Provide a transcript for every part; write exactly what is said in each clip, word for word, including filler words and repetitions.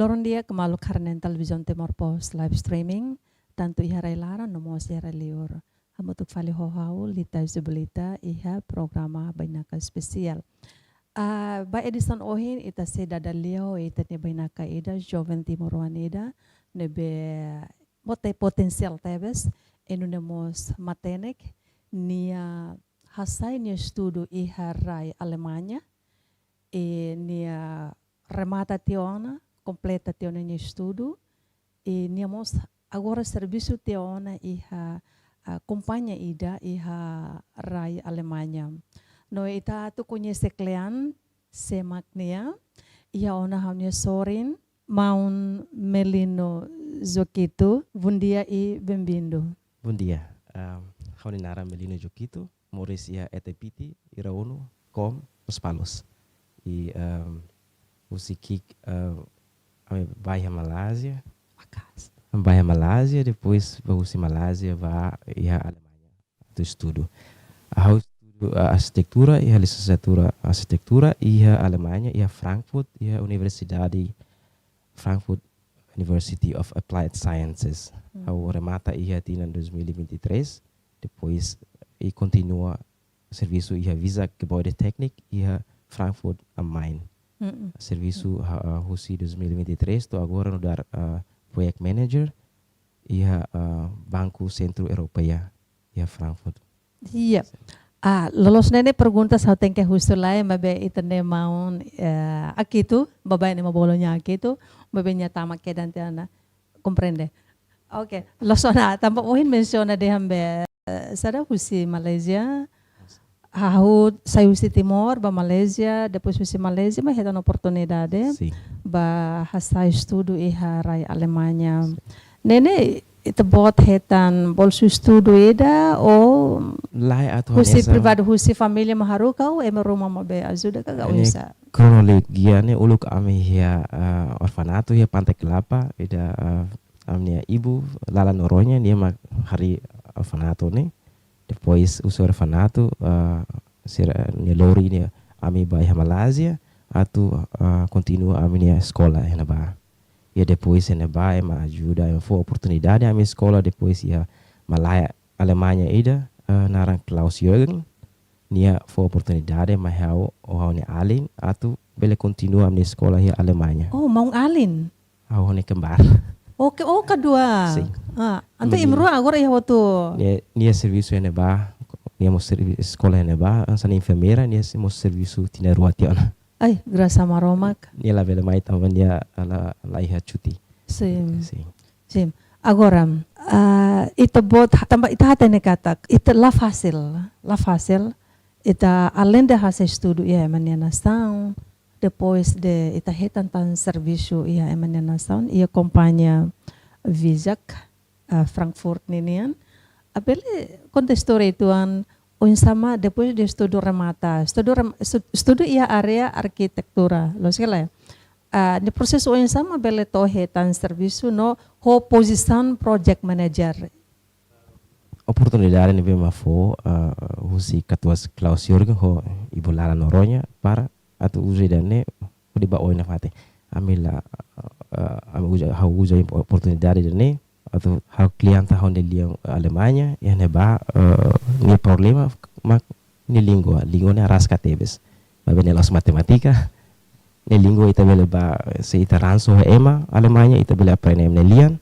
Loron di'ak, maluk haree-na'in Televizaun Timor Post live streaming, tantu iha rai-laran no mós iha rai-liur. Hamutuk fali ho ha'u, Lita Zubelita, iha programa Bainaka Espesiál. Ah, ba edisaun ohin, ita sei dada lia ho ita-nia bainaka ida, joven timoroan ida, ne'ebé boot potensiál tebes, i nune'e mós matenek, nia hasai nia estudu iha rai Alemaña, i nia remata tiha ona, kompleta tiha ona nia estudu, i nia mós agora servisu tiha ona iha, ah, kompañia ida iha rai Alemaña. No ita atu koñese kle'an, sé mak nia, iha ona ha'u-nia sorin, maun Melino Joquito, bondia i benvindu. Bondia. Ahm, ha'u-nia naran Melino Joquito, moris iha Etepiti, Iraunu, Kom, Lospalos. I, ahm, husi ki'ik, ahm, ami bá iha Malázia. Maka'as. Ami bá iha Malázia, depois bá husi Malázia bá iha Alemaña atu estudu. Ha'u estudu, ah, arkitektura iha lisensiatura arkitektura iha Alemaña, iha Frankfurt, iha Universidade Frankfurt University of Applied Sciences. Hmm. Ha'u remata iha tinan dois mil e vinte e três, depois i kontinua servisu iha Visakh Gebäudetechnik iha Frankfurt am Main. Mm-mm. Servisu ha-, ah, husi dois mil e vinte e três to'o agora nu'udar, ah, project manager iha, ah, Banku Sentru Europeia iha Frankfurt. Iya. Ah, loloos ne'e ne'e perguntas ha'u tenke husu lai, maibé ita-nia maun, eh, Akito, baibain ne'e ema bolu nia Akito, maibé nia tama kedan tiha ona. Komprende? Oke, loos ona, tanba ohin mensiona dehan be, eh, sira husi Malázia, hahú sai husi Timor, bá Malázia, depois husi Malázia, mai hetan oportunidade, Sin. bá hasai estudu iha rai Alemaña. Sin. Ne'e ne'e, ita-boot hetan bolsu estudu ida, ou Lae atu husi hanesan privadu, husi família mak haruka, ou ema ruma mak be ajuda ka, ka Ne'e oinsá? Kronolojia ne'e uluk ami iha, ah, orfanatu iha Pante Kelapa, ida, ah, ami-nia ibu, Lala Noronha, nia mak harii orfanatu ne'e. Depois husi orfanatu, ah, sira-nia lori ne'e ami bá iha Malázia, atu, ah, kontinua ami-nia eskola iha ne'ebá. I depois iha ne'ebá ema ajuda, ema fó oportunidade ami eskola, depois iha malae Alemaña ida, ah, naran Klaus Jürgen, nia fó oportunidade mai ha'u ho ha'u-nia alin, atu bele kontinua ami-nia eskola iha Alemaña. Oh, maun alin? Ha'u ho nia kembar. Oke, oh, kedua. Sin. Ah, entaun Menino. Imi rua agora iha hotu? Nia, nia servisu iha ne'ebá, nia mós servi-, eskola iha ne'ebá, hanesan enfermeira, nia sei mós servisu tinan rua tiha ona. Ai, grasa Maromak. Nia labele mai tanba nia la, la iha cuti. Sin. Sin. Sin. Agora, ah, ita-boot, tanba ita hatene katak, ita la fasil, la fasil, ita aleinde hasai estudu iha ema nia nasaun, depois de ita hetan tan servisu iha ema nia nasaun, iha kompañia Visakh, ah, Frankfurt ninian. Ah, bele konta istória uitoan, oinsá mak depois de estudu remata, estudu rem-, estu-, estudu iha área arkitektura, loos ka lae? Ah, nia prosesu oinsá mak bele to'o hetan servisu no ho pozisaun project manager? Oportunidade ne'ebé mak fó, ah, husi katuas Klaus Jürgen ho ibu Lala Noronha para atu uza ida-ne'e hodi bá oin nafatin. Ami la, ah, ami uza, ha'u uza oportunidade ida-ne'e atu ha'u kliente ha'u-nia lian Alemaña, iha ne'ebá, ah, nia problema mak nia língua, língua ne'e araska tebes. Maibé nia la'ós matemátika, nia língua ita bele bá, se ita ransu ho ema Alemaña, ita bele aprende ema nia lian.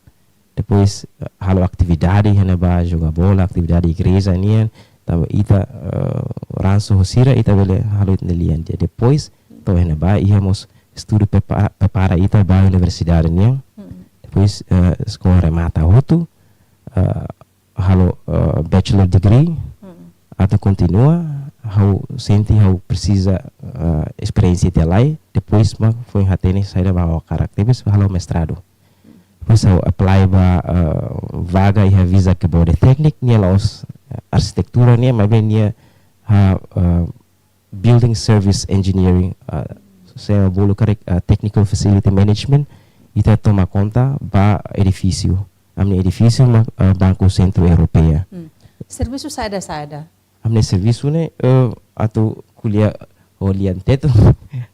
Depois, eh, halo atividade iha ne'ebá, joga bola, atividade igreja nian, tanba ita, eh, ransu ho sira, ita bele halo ita-nia lian. Jadi, depois, to'o iha ne'ebá, iha mós estudu prepa-, prepara ita ba universidade nian. Mm. Depois, eh, eskola remata hotu, eh, halo, eh, bachelor degree, Mm. atu kontinua, ha'u sente ha'u presiza, eh, esperiénsia tiha lai, depois mak foin hatene saida mak ha'u hakarak, depois halo mestradu. Depois ha'u apply ba, eh, vaga iha Visakh Gebäudetechnik, nia la'ós, eh, arkitektura nian, maibé nia, ha, eh, Building Service Engineering, ah, se bolu karik, ah, Technical Facility Management, ita toma konta ba edifísiu. Ami-nia edifísiu mak, ah, Banku Sentru Europeia. Hmm. Servisu saida-saida? Ami-nia servisu ne'e, eh, atu ko'alia ho lian tetu,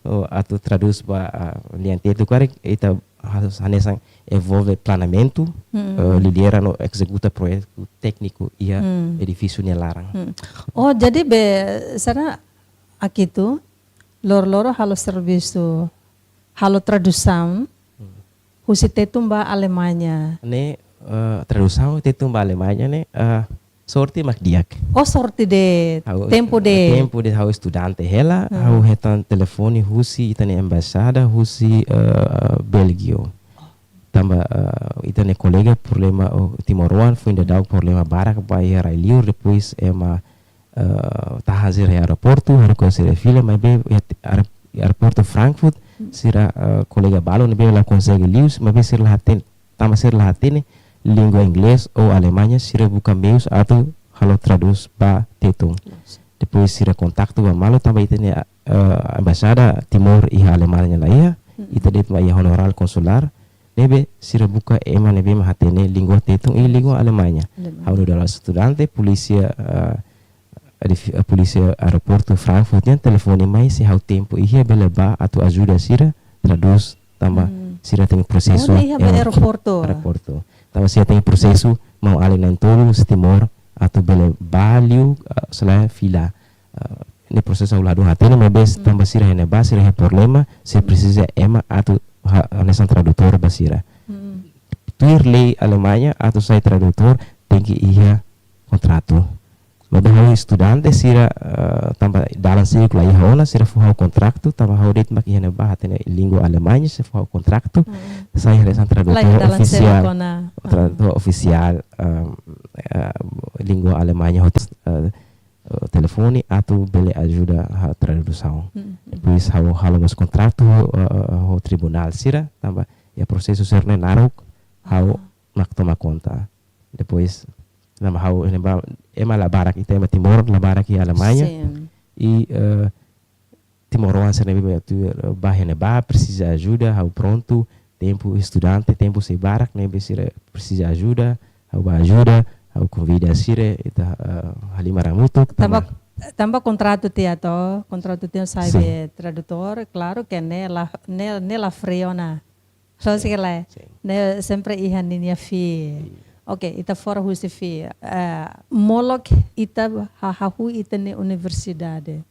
ou atu tradús ba, ah, lian tetu karik, ita Harus hanesan envolve planeamentu, Hmm. eh, lidera no ezekuta proyetu tékniku iha Hmm. edifísiu nia laran. Hmm. Oh, jadi be sana akitu loro-loro halo servisu, halo tradusaun husi Tetun ba Alemanha. Ne'e, eh, tradusaun Tetun ba Alemanha ne'e, eh, sorte mak di'ak. Oh, sorte de'it, Ha'u, tempu de'it. Tempu de'it ha'u estudante hela, Hmm. ha'u hetan telefone husi ita-nia embaixada husi, eh, Bélgia. Tanba, eh, ita-nia kolega problema, oh, timoroan foin daudauk problema barak ba iha rai-liur, depois ema, eh, tahan sira iha aeroportu, haruka sira fila, maibé iha aer-, aeroportu Frankfurt, sira, eh, kolega balun ne'ebé la konsege liu, maibé sira la hatene, tanba sira la hatene língua inglés ou Alemanha, sira buka meius atu halo tradús ba Tetun. Depois sira kontaktu ba malu tanba ita-nia, eh, embaixada Timor iha Alemanha la iha, ita de'it mak iha honoráriu konsulár, ne'ebé sira buka ema ne'ebé mak hatene língua Tetun i língua Alemanha. Alemanha. Ha'u nu'udar estudante, polísia, eh, edif-, eh, polísia aeroportu Frankfurt nian telefone mai se ha'u tempu iha bele bá atu ajuda sira tradús tanba Hmm. sira tenke prosesu Udah iha ba iha aeroportu. Aeroportu. Tanba sira tenke prosesu maun-alin na'in-tolu husi Timor atu bele bá liu, eh, selae fila. Eh, ne'e prosesu ha'u ladún hatene, maibé tanba sira iha ne'ebá, sira iha problema, sira presiza ema atu ha-, hanesan tradutór ba sira. Hmm. Tuir lei Alemanha atu sai tradutór tenke iha kontratu. Maibé ha'u estudante sira, eh, tanba dalan sira la iha ona, sira fó ha'u kontratu, tanba ha'u de'it mak iha ne'ebá hatene língua Alemanha, sira fó ha'u kontratu, Hmm. sai hanesan tradutór Lain dalan ofisiál, seluk ona. tradutór ofisiál, eh, eh, língua Alemanha, ho, eh, eh, telefone atu bele ajuda iha tradusaun. Hmm. Depois ha'u halo mós kontratu, eh, eh, ho tribunál sira, tanba iha prosesu sira-ne'e naruk, ha'u Ah. mak toma konta. Depois, tanba ha'u iha ne'ebá, ema la barak, ita ema Timor la barak iha Alemanha. Sin. I, eh, timoroan sira ne'ebé atu, eh, bá iha ne'ebá, presiza ajuda, ha'u prontu, tempu estudante, tempu sei barak, ne'ebé sira presiza ajuda, ha'u bá ajuda, ha'u konvida sira, ita, eh, halimar hamutuk, Tanba, tanba tanba kontratu tiha to, kontratu tiha sai Sin. be tradutór, klaru ke ne'e la, ne'e, ne'e la frio ona. Loos ka lae? Sin. Ne'e sempre iha ninia fee. Oke, ita fora husi fee. Eh, molok ita ha-, hahú ita-nia universidade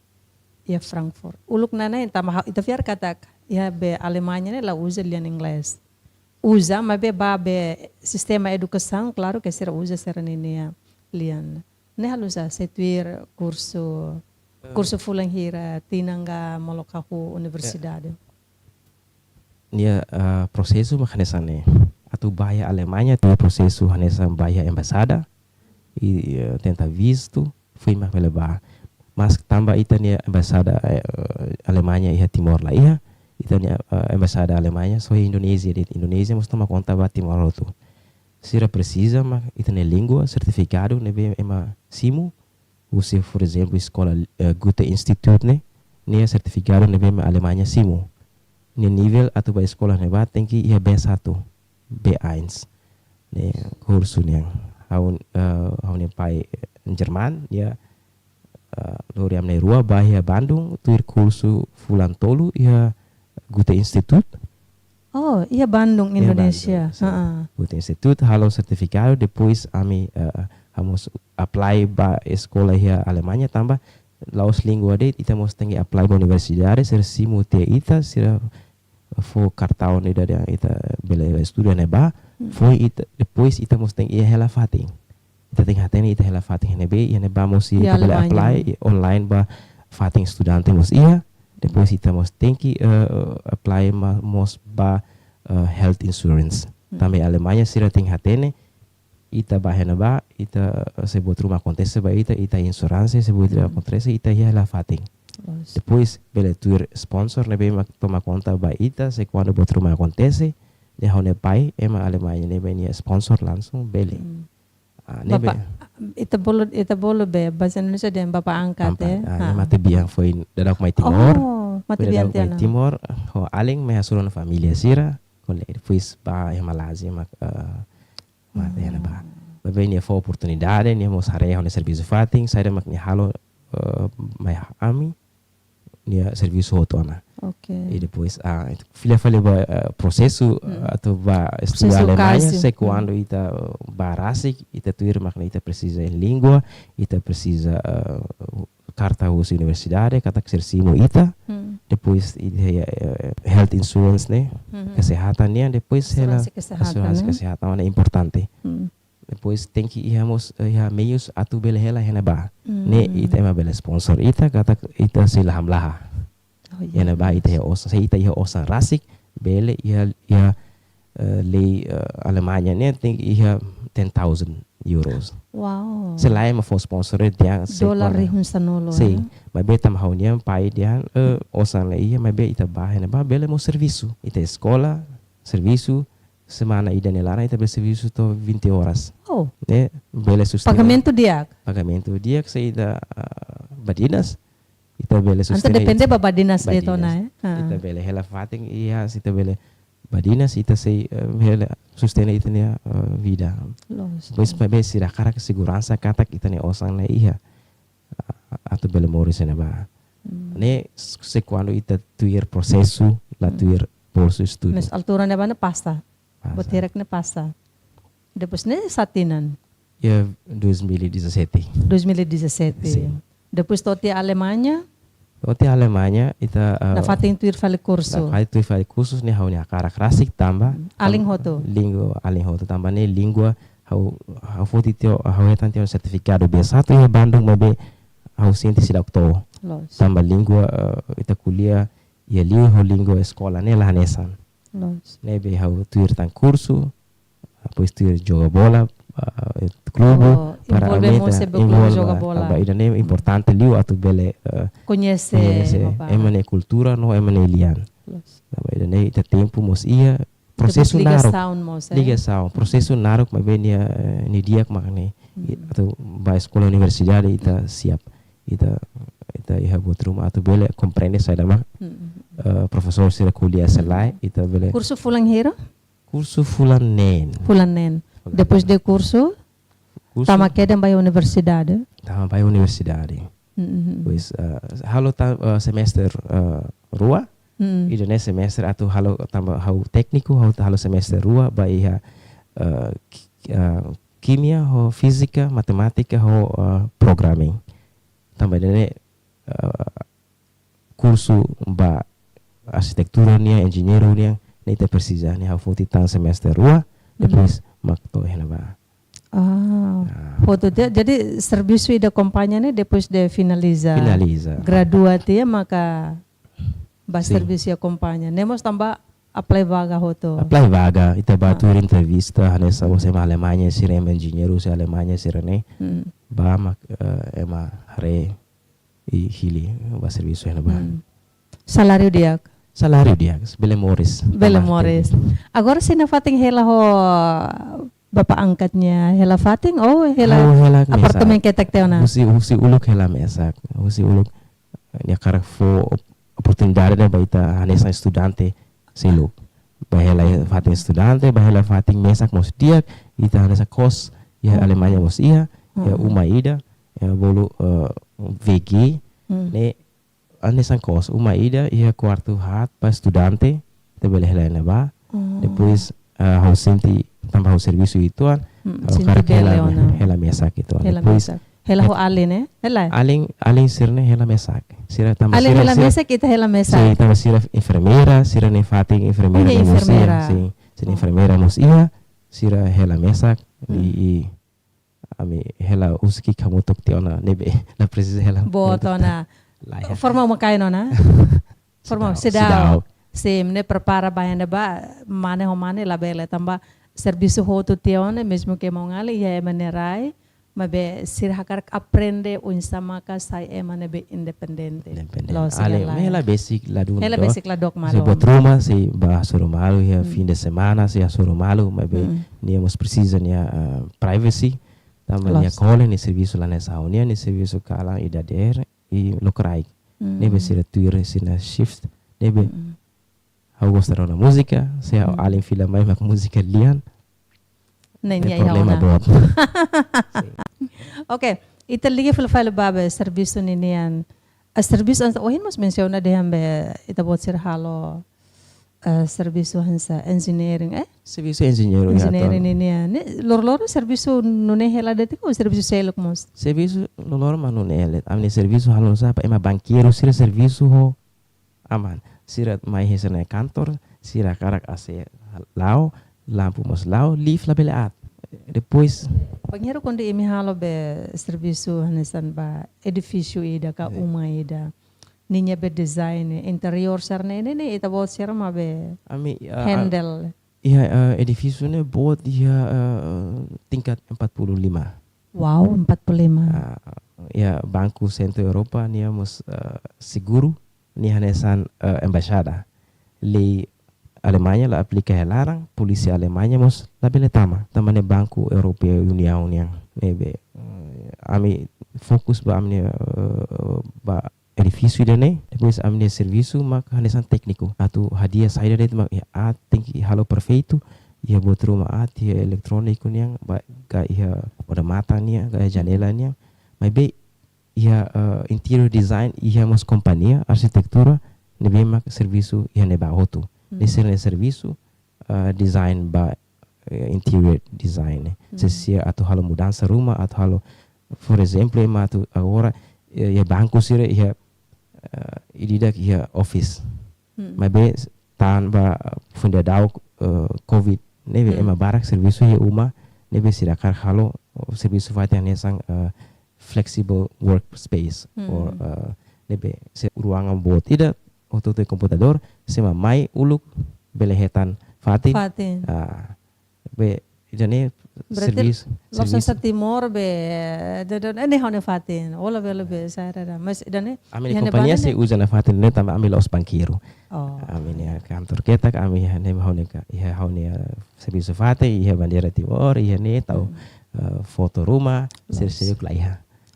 iha Frankfurt. Uluk nanain tanba ha-, ita fiar katak iha be Alemanha ne'e la uza lian inglés. Uza, maibé ba be sistema edukasaun, klaru ke sira uza sira ninia lian. Ne'e halo sá, se tuir kursu, kursu fulan hira, tinan ka molok hahú universidade? Nia, eh, prosesu mak hanesan ne'e. Atu bá iha Alemanha, tuir prosesu hanesan bá iha embaixada, i, eh, tenta vistu, foin mak bele bá. Mas tanba ita-nia embaixada, eh, Alemanha iha Timor la iha, ita-nia, eh, embaixada Alemanha só iha Indonézia de'it, Indonézia mós toma konta ba Timor hotu. Sira presiza mak ita-nia língua, sertifikadu ne'ebé ema simu, husi, por ezemplu, eskola, eh, Goethe-Institut ne'e, nia sertifikadu ne'ebé ema Alemanha simu. Nia nivel atu bá eskola ne'ebá tenke iha B satu, B eins. Ne'e kursu nian. Ha'u, eh, ha'u-nia pai, eh, Jerman, nia, eh, lori ami na'in-rua bá iha Bandung, tuir kursu fulan tolu iha Goethe-Institut. Oh, iha Bandung, Iha Indonézia. Bandung, sin. Heeh. Goethe-Institut halo sertifikadu, depois ami, eh, ha'u mós apply ba eskola iha Alemanha tanba la'ós língua de'it, ita mós tenke apply ba universidade, sira simu tiha ita, sira fó kartaun ida dehan ita bele estuda ne'ebá, Hmm. foin ita, depois ita mós tenke iha hela fatin. Ita tenke hatene ita hela fatin iha ne'ebé, iha ne'ebá mós Iha ita bele Alemanha. Apply, i online ba fatin estudante mós iha. Depois ita mós tenke, eh, apply ma-, mós ba, eh, health insurance. Hmm. Tanba Alemanha sira tenke hatene, ita bá iha ne'ebá, ita, eh, se buat ruma akontese ba ita, ita insurance, se buat ruma Hmm. akontese, ita iha hela fatin. Loos. Depois, bele tuir sponsor ne'ebé mak toma konta ba ita, se kuandu buat ruma akontese, de ha'u-nia pai, ema Alemanha ne'ebé nia sponsor langsung, bele. Hmm. Ah, ne'ebé. Bapa, ita bolu, ita bolu be, bahasa Indonesia dehan bapa angkat, Bapa, eh? ah, Ha. nia matebian foin daudauk mai Timor. Oh, Foin matebian daudauk mai tiha ona. Timor, ho alin mai hasoru ona família sira, ko'alia, depois bá iha Malázia mak, eh, mak iha ne'ebá. Hmm. Maibé nia fó oportunidade, nia mós haree ha'u-nia servisu fatin, saida mak nia halo, eh, mai ami. nia servisu hotu ona. Oke. I depois, ah, fila fali ba, eh, prosesu, Hmm. atu ba estuda Prosesu Alemaña, kazu. se Hmm. kuandu ita ba rasik, ita tuir mak ne'e ita presiza língua, ita presiza, eh, karta husi universidade, katak sira simu ita, Hmm. depois ita, eh, health insurance ne'e, Mhm. kesehatan nian, depois hela Asuransi kesehatan, asuransi eh? Kesehatan, ne'e importante. Hmm. Depois tenke iha mós, eh, iha meius atu bele hela iha ne'ebá. Hmm. Ne'e ita ema bele sponsor ita, katak ita sei la hamlaha. Oh, Iha ne'ebá ita iha osan, se ita iha osan rasik, bele iha, iha, eh, lei, eh, Alemaña ne'e tenke iha ten thousand euros. Wow. Se lae ema fó sponsor dehan se Dolar kuandu. Rihun sanulu, Sei, eh? maibé tanba ha'u-nian pai dehan, eh, osan la iha, maibé ita ba iha ne'ebá bele mós servisu. Ita eskola, servisu, semana ida nia laran ita bele servisu to'o vinte horas. Oh, Ne'e bele sustenta. Pagamentu di'ak? Pagamentu di'ak se ita, ah, badinas, ita bele Entaun sustenta depende ita. Ba badinas de'it ona, Badinas. Eh? Ah. Ita bele hela fatin iha, se ita bele badinas, ita sei, eh, bele sustenta ita-nia, eh, vida. Loos. Depois maibé sira hakarak seguransa katak ita-nia osan la iha, ah, atu bele moris iha ne'ebá. Hmm. Ne'e se kuandu ita tuir prosesu, la Hmm. tuir bolsu estudu. Mas altura ne'ebá ne'e pasa. Pasa. Buat hirak ne'e pasa. Depois ne'e sá tinan? Iha dois mil e dezassete. Dois mil e dezassete. Sin. Depois to'o tiha Alemaña? To'o tiha Alemaña, ita, eh, Nafatin tuir fali kursu? Nafatin tuir fali kursu ne'e ha'u-nia hakarak rasik tanba. Hmm. Alin hotu? Língua, alin hotu tanba ne'e língua ha'u, ha'u foti tiha, ha'u hetan tiha sertifikadu B satu iha Bandung maibé ha'u sente seidauk to'o. Loos. Tanba língua, eh, ita ko'alia iha li'ur ho língua eskola ne'e la hanesan. Loos. Ne'ebé ha'u tuir tan kursu, depois tuir joga bola, ah, klubu, Oh, para envolve aumenta, mós iha klubu envolve, joga bola. Tanba ida-ne'e importante liu atu bele, eh, Koñese, koñese babá. Ema nia kultura no ema nia lian. Loos. Tanba ida-ne'e ita tempu mós iha, prosesu Depois naruk. Ligasaun mós, eh? Ligasaun, prosesu naruk maibé nia, eh, nia di'ak mak ne'e. Hmm. Atu ba eskola universidade ita siap. Ita, ita iha buat ruma atu bele komprende saida mak, Hmm. eh, profesór sira ko'alia, se lae, ita bele. Kursu fulan hira? Kursu fulan neen. Fulan neen. Fulan Depois neen. De kursu, Kursu tama kedan ba iha universidade? Tama ba iha universidade. Mhm. Depois, eh, halo ta, eh, semester, eh, rua. Mhm. Ida-ne'e semester atu halo tanba ha'u tékniku, ha'u halo semester rua ba iha, eh, ki-, eh, kimia ho fízika, matemátika ho, eh, programming. Tanba ida-ne'e, eh, kursu ba arkitektura nian, enjeñeiru nian, ne'e ita presiza, ne'e ha'u foti tan semester rua, depois mak to'o iha ne'ebá. Ah, Ah. Foti tiha, jadi servisu ida kompañia ne'e depois de finaliza. Finaliza. Gradua tiha maka ba Sin. Servisu iha kompañia. Ne'e mós tanba apply vaga hotu. Apply vaga, ita ba Ah. tuir entrevista, hanesan hanesan ema Alemaña sira, ema enjeñeiru sira Alemaña sira-ne'e. Hmm. Ba mak, eh, ema haree i hili ba servisu iha ne'ebá. Hmm. Saláriu di'ak? Saláriu di'ak, bele moris. Bele Tanba moris. tempu. Agora sei nafatin hela ho bapa angkat nian, hela fatin, oh, hela Ha'u hela mesak. Apartamentu ketak tiha ona? Husi, husi uluk hela mesak. Husi uluk, eh, nia hakarak fó op-, oportunidade ne'e ba ita hanesan estudante seluk. Ba hela fatin estudante, ba hela fatin mesak mós di'ak, ita hanesan kos iha Hmm. Alemaña mós iha, iha Hmm. uma ida, iha bolu, eh, V G, Hmm. ne'e hanesan kos, uma ida, iha kuartu haat ba estudante, ita bele hela iha ne'ebá. Hmm. Depois, eh, ha'u sente tanba ha'u servisu uitoan, Hmm, ha'u sente hakarak hela, bele ona. Hela mesak uitoan. Hela Depois, mesak. Hela ho alin, eh? Hela? Alin, alin sira-ne'e hela mesak. Sira tanba Alin sira, hela sira, mesak, ita hela mesak. Sin, tanba sira enfermeira, sira-nia fatin enfermeira Oh, nia ne'e mós iha. enfermeira. Sin, sira Oh. enfermeira mós iha, sira hela mesak, Hmm. i, i, ami hela husik hamutuk tiha ona ne'ebé, la presiza hela. Boot ona. Lae. Forma uma kain ona? Forma, Seidauk, seidauk. seidauk. Sin, ne'e prepara ba iha ne'ebá, mane ho mane labele tanba servisu hotu tiha ona, mezmu ke maun-alin iha ema nia rai, maibé sira hakarak aprende oinsá maka sai ema ne'ebé independente. Independente. Loos, Alin, hela. hela besik ladún. Hela To'o besik la dok se malu. buat ruma, se ba hasoru malu, iha Hmm. fim de semana, se hasoru malu, maibé Hmm. nia mós presiza nia, eh, privacy, tanba nia Loos. kole, nia servisu la hanesan ha'u-nian, nia servisu kalan i dadeer, i lokraik. Hmm. Ne'ebé sira tuir sira-nia shift, ne'ebé Hmm. ha'u gosta rona múzika, se ha'u Hmm. alin fila mai mak múzika lian, Ne'e ne'e nia iha problema ona. boot. Oke, ita liga fila fali ba be servisu ninian. Ah, servisu hanesan ohin mós mensiona dehan be ita-boot sira halo, eh, servisu hanesan engineering, eh? Servisu engenheiro, ya, engineering atuál. Nian, ne'e, lor-loron servisu nune'e hela de'it ka servisu seluk mós? Servisu lor-loron mak nune'e hela. Ami-nia servisu halo nu'usá para ema bankeiru sira servisu ho aman. Sira mai husi nia kantor, sira hakarak AC la'o, lampu mós la'o, lift labele aat. Depois, bankeiru kuandu imi halo be servisu hanesan ba edifísiu ida ka, iya, uma ida. Ninia be design, interiór sira-ne'e, ne'e, ne'e, ita-boot sira mak be, ami, ah, handle. Iha, eh, edifísiu ne'e boot iha, eh, tingkat empat puluh lima. Wow, empat puluh lima. Ah, ya, Banku Sentru Europa nia mós, eh, seguru, nia hanesan, eh, embaixada. Lei Alemanha la aplika iha laran, polísia Alemanha mós labele tama. Tanba ne'e Banku Europeia Uniaun nian. Ne'ebé, eh, ami fokus ba ami, eh, ba edifísiu ida-ne'e, depois ami-nia servisu mak hanesan tékniku. Atu hadi'a saida de'it mak iha aat tenke halo perfeitu, iha buat ruma aat, iha eletróniku nian, ba, ka iha odamatan nian, ka iha janela nian. Maibé iha, eh, interior design, iha mós kompañia arsitektura ne'ebé mak servisu iha ne'ebá hotu. Hmm. Ne'e sira-nia servisu, eh, design ba, eh, interior design, eh. Hmm. Se sira atu halo mudansa ruma, atu halo, por ezemplu, ema atu agora, eh, iha banku sira iha, eh, ida-idak iha office. Hmm. Maibé tanba, eh, foin daudaun, eh, covid, ne'ebé, hmm, ema barak servisu iha uma, ne'ebé sira hakarak halo, oh, servisu fatin hanesan, eh, flexible workspace, hmm, or, eh, ne'ebé se ruangan boot ida, hotu-hotu iha komputadór, se ema mai uluk bele hetan fatin. Fatin. Ah, be, ida-ne'e, berarti servisu, la'ós servisu hanesan Timor be, do, do, ne'e ha'u-nia fatin. Ola bele be, saya ada. Mas ida-ne'e, ami-nia iha ne'ebá kompañia ne'e sei uza nia fatin ne'e tanba ami la'ós bankeiru. Oh. Ami-nia kantor ketak, ami iha ne'e ha'u-nia ka, iha ha'u-nia servisu fatin, iha bandeira Timor, iha ne'e tau, hmm, eh, foto ruma, sira, loos, sira la iha.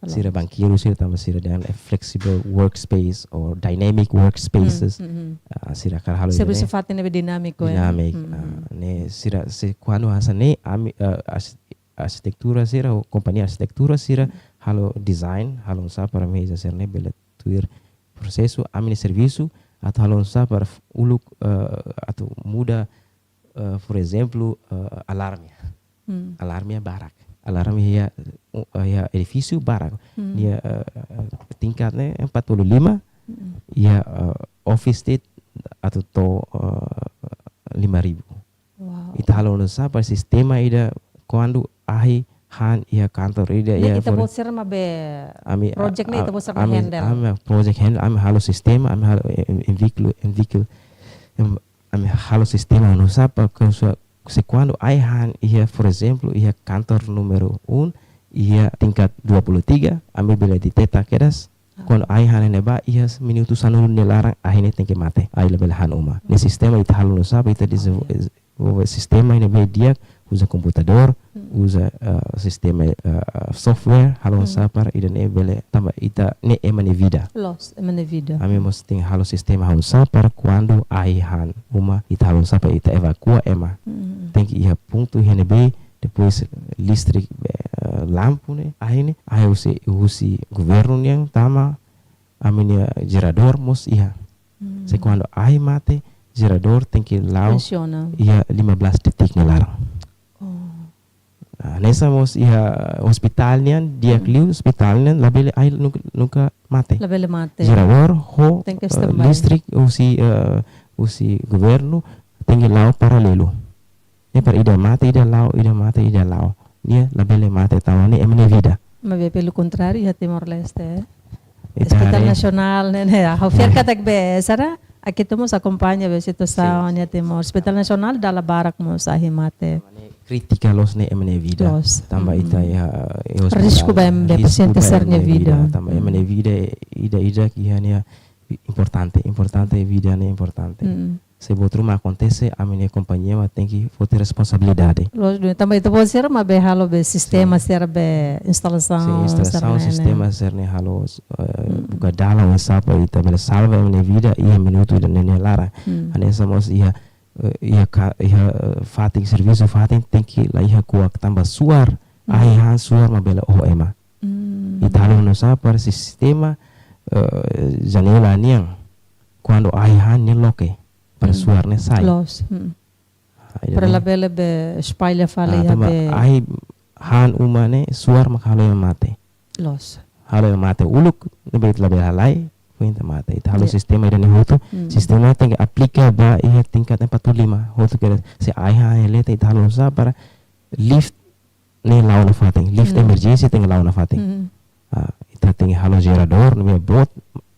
Sira, loos, bankeiru sira tanba sira dehan, eh, flexible workspace or dynamic workspaces. Hmm, hmm, hmm. Ah, sira hakarak halo ida-ne'e. Servisu fatin ne'ebé dinámiku, eh? Dinámiku, hmm, ah, hmm. Ne'e sira se kuandu hanesan ne'e ami, eh, as-, arsitektura sira, ou kompañia arsitektura sira, hmm, halo design, halo nu'usá para meza sira-ne'e bele tuir prosesu, ami-nia servisu, atu halo nu'usá para f-, uluk, eh, atu muda, eh, por ezemplu, eh, alarme. Hmm. Alarme barak. Alarme iha, uh, iha edifísiu barak. Hmm. Iha, eh, tingkat ne'e empat puluh lima, hmm, iha, eh, office de'it atu to'o, eh, lima ribu. Wow. Ita halo nu'usá para sistema ida kuandu ahi han iha kantor ida, ne'e iha ita-boot sira mak be, ami, project ne'e a-, ita-boot sira mak ami, handle. Ami project handle, ami halo sistema, ami halo, eh, em-, enviclo, enviclo, em-, ami halo sistema nu'usá para ke sua-, se kuandu ahi han iha, por ezemplu, iha kantor númeru um, iha tingkat dua puluh tiga, ami bele deteta kedas, kuandu ahi han ne'ebá, iha minutu sanulu nia laran, ahi ne'e tenke mate. Ahi labele han uma. Ne'e sistema ita halo nu'usá para ita dezenvol-, oh, ya, dezenvolve sistema ne'ebé di'ak, uza komputadór, hmm, uza, eh, sistema, eh, software, halo, hmm, nu'usá para ida-ne'e bele tanba ita ne'e ema nia vida. Loos, ema nia vida. Ami mós tenke halo sistema halo nu'usá para kuandu ahi han uma, ita halo nu'usá para ita evakua ema. Hmm. Tenke iha pontu iha ne'ebé, depois listrik, eh, lampu ne'e, ahi ne'e, ahi husi, husi governu nian tama, ami-nia jeradór mós iha. Hmm. Se kuandu ahi mate, jeradór tenke la'o, tensiona, iha lima belas detik nia laran. Oh. Ah, hanesan mós iha ospitál nian, di'ak, hmm, liu ospitál nian, labele ahi nunka, nunka mate. Labele mate. Jeradór ho, tenke, eh, standby, listrik husi, eh, husi governu tenke la'o paralelu. Ne'e para ida mate, ida la'o, ida mate, ida la'o. Nia labele mate tanba ne'e ema nia vida. Maibé pelo contrário, iha Timor-Leste, eh. Ita haree. Hospital Nasionál ne'e, ne'e, ha'u fiar katak be, sira, aqui estamos akompaña be situasaun, sin, iha Timor. Hospital Nasionál dala barak mós ahi mate. Kritika loos ne'e ema nia vida. Loos. Tanba, mm-mm, ita iha, iha hospital. Risku ba ema, be, risku pasiente ba sira-nia vida. Ema nia vida. Tanba ema nia, mm, vida, ida-idak iha ne'e importante, importante, vida ne'e importante. Mm. Se buat ruma akontese, ami-nia kompañia mak tenke foti responsabilidade. Loos, duni. Tanba ita-boot sira mak be halo be sistema, sin, sira be instalasaun, sin, instalasaun, sira-ne'e, sistema sira-ne'e halo, eh, mm, buka dalan oinsá para ita bele salva ema nia vida iha minutu ida-ne'e nia laran. Mm. Hanesan mós iha, eh, iha ka-, iha, eh, fatin, servisu fatin tenke la iha kuak tanba suar, mm, ahi han suar mak bele oho ema. Mm. Ita halo nu'usá para sistema, eh, janela nian, kuandu ahi han ne'e loke para suar ne'e sai. Loos. Hmm. Ah, para jadi labele be espalla fali, ah, iha tanba be ahi han uma ne'e suar mak halo ema mate. Loos. Halo ema mate uluk, ne'ebé labele halai, foin ita mate. Ita halo, ya, sistema ida-ne'e hotu, hmm, sistema tenke aplika ba iha tingkat empat puluh lima, hotu kedas. Se ahi han hela, ita halo oinsá para lift ne'e la'o nafatin, lift, hmm, emerjénsia tenke la'o nafatin. Hmm. Ah, ita tenke halo jeradór ne'ebé boot,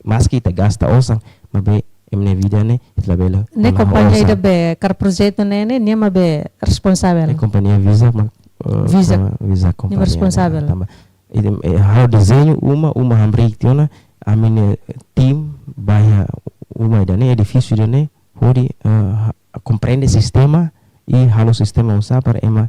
maski ita gasta osan, maibé ema nia vida ne'e ita labele. Ne'e kompañia osan ida be kaer projetu ne'e, ne'e nia mak be responsavel. Ne'e kompañia Visa mak, eh, Visa. Visa nia kompañia responsavel. Tanba ita, eh, halo dezeñu uma, uma hamriik tiha ona, ami-nia tim ba iha uma ida-ne'e, edifísiu ida-ne'e, hodi, eh, ha-, komprende sistema i halo sistema oinsá para ema,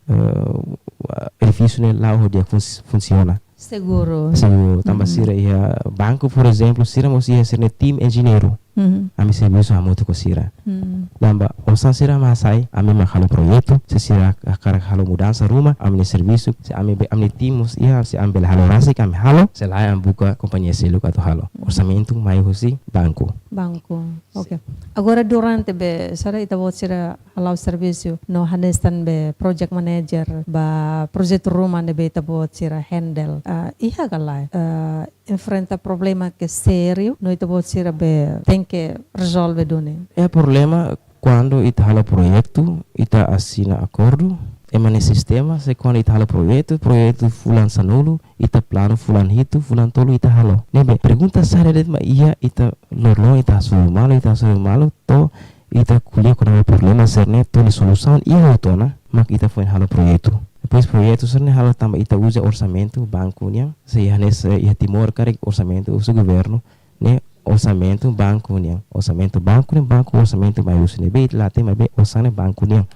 eh, edifísiu ne'e la'o ho di'ak fun-, funsiona. Seguru. Seguru. Tanba, mhm, sira iha banku, por ezemplu, sira mós iha sira-nia tim enjeñeiru. Mhm. Ami servisu hamutuk ho sira. Mhm. Tanba osan sira mak hasai, ami mak halo projetu, se sira hakarak halo mudansa ruma, ami-nia servisu, se ami be, ami-nia tim mós iha, se ami bele halo rasik, ami halo, se lae ami buka kompañia seluk atu halo. Mhm. Orsamentu mai husi banku. Banku. Sin. Oke. Agora durante be, sira, ita-boot sira hala'o servisu no hanesan be project manager ba projetu ruma ne'ebé ita-boot sira handle. Ah, iha ka lae, ah, enfrenta problema ke sériu no ita-boot sira be tenke rezolve duni? Iha problema kuandu ita halo projetu, ita asina akordu, ema nia sistema, se kuandu ita halo projetu, projetu fulan sanulu, ita planu fulan hitu, fulan tolu ita halo. Ne'ebé pergunta saida de'it mak iha ita loroloron ita hasoru malu, ita hasoru malu, to'o ita ko'alia kona-ba problema sira-ne'e, to'o nia solusaun iha hotu ona, mak ita foin halo projetu. Depois projetu sira-ne'e halo tanba ita uza orsamentu banku nian, se iha ne'e, se iha Timor karik orsamentu husi governu, ne'e orsamentu banku nian. Orsamentu banku nian, banku orsamentu mai husi ne'ebé, ita la hatene maibé osan ne'e banku nian.